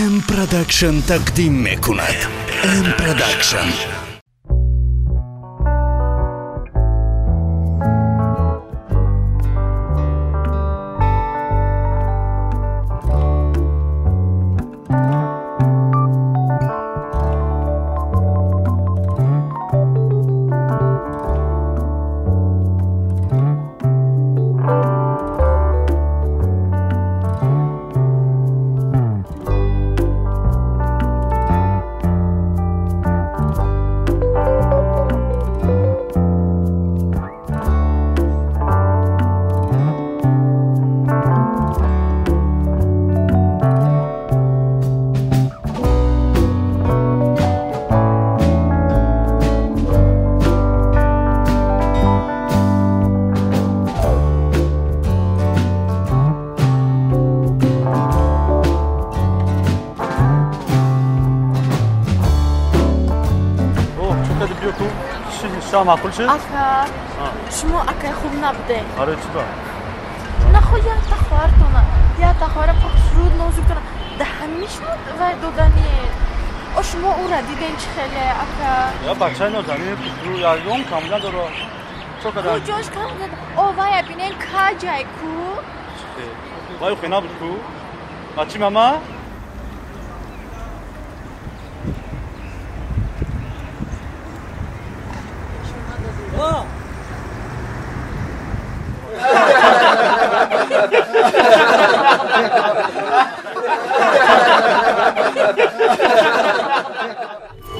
М Production тақдим мекунад. М Production. Маъқул шуд? Ака, шумо акай хуб набудем. Барои чӣ ба? Нахо якта хоҳартона, якта хоҳара пахшруд нозуктона. Да ҳамин шумо вай додание. О шумо ӯра диден чӣ хеле, ака? Я бачаи нозанин пухру ягон кам надора. Чо кадан? Куҷош кам надора? О вая бинен каҷай ку? Вай хе набуд ку? Бачи мама?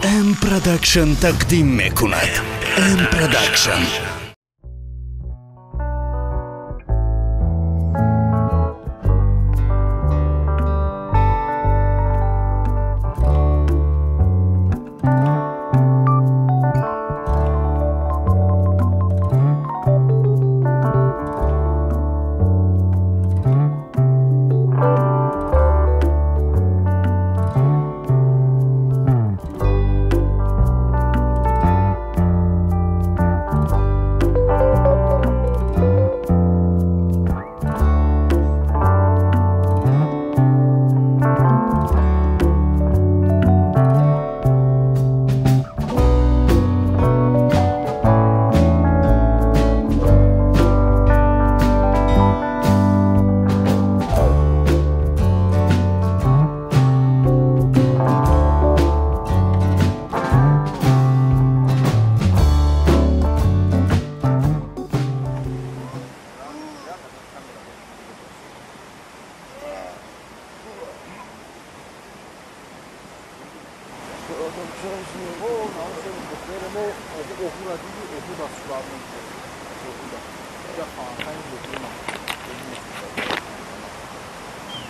М Production тақдим мекунад. М Production.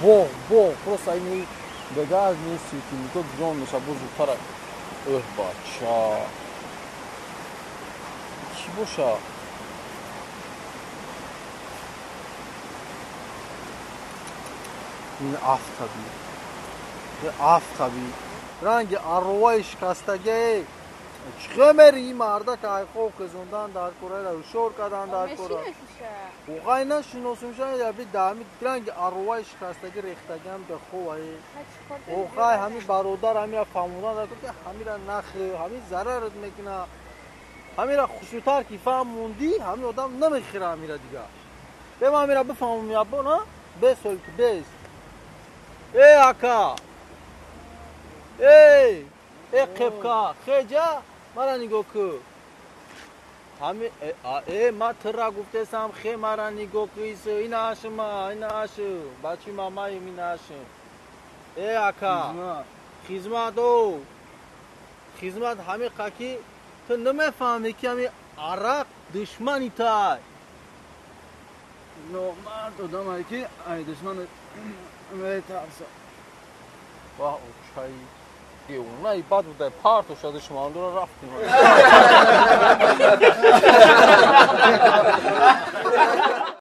Боғ, боғ, просто ини дигар нест ки нито грон меша боз зудтар. Эҳ бача. Чӣ боша? Ин афтаби. Афтаби. Ранги арроваи шикастагӣ. Чӣ мери ин мардак айхоб хезондан дар кора, ҳушёр кардан дар кора. Оғай нашиносумша, яби даҳами ранги арроваи шикастагӣ рехтагиам да ховай. Оғай ҳами бародар ҳамира фаҳмодан дар кор ки ҳамира нахӯ, ҳами зарарат мекуна. Ҳамира хушнутар ки фаҳмондӣ, ҳами одам намехӯра ҳамира дига. Бе ман ҳамира бифаҳмом ябо, на? Бес ҳол ки бес. Эй ака! Эй! Эй қепка, хеҷа? Мара нигоҳ кӯ. Ҳами ма тира гуфтесам, хе мара нигоҳ кӯ, инашма, инашу. Бачи мамаим инашу. Э ака, хизмат о. Хизмат ҳами қаки ту намефаҳмӣ ки ҳами арақ душмани тай. Номард одамае ки ай душман метарса. Ваҳ, очаи. Девонаи бад будай, партоша душмандора рафтим.